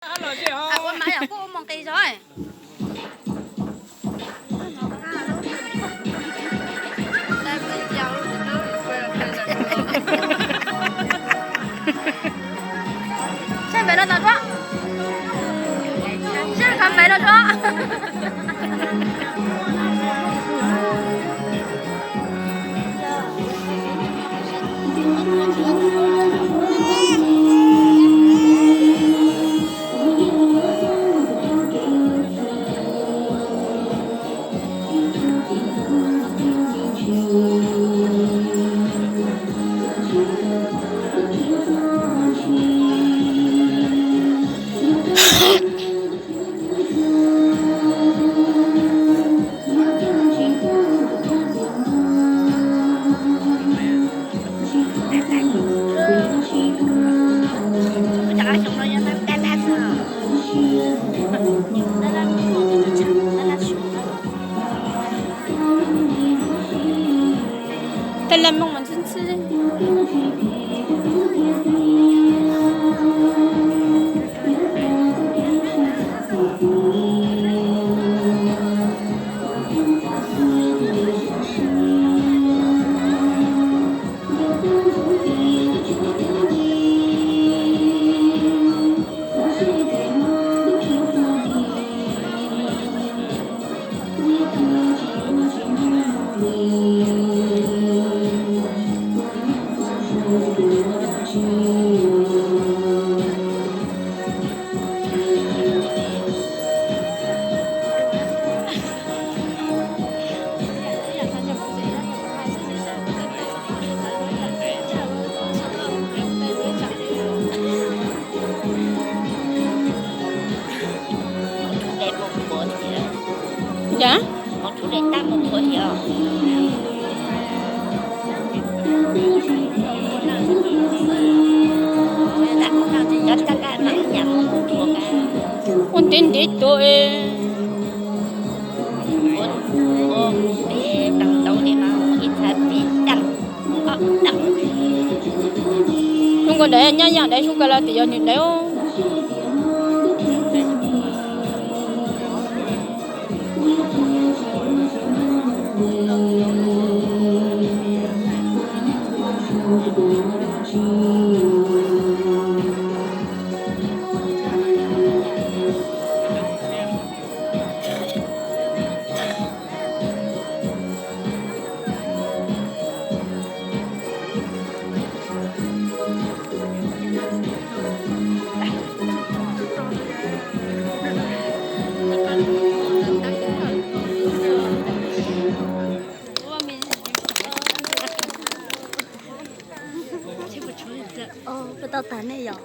Ua mas yog kuj ua mus nqis zog. Saib npaiv no tau tso. Saib npaiv no tso. Tab laj mooj mas ntxhwb ntxhwb. Cas? Ua ntev ntev tuaj es. Zoo nkaus daim nyab yaj daim zoo kawg los tias yog nws daim. Puas tau tag nej yom?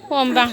Puas npaj.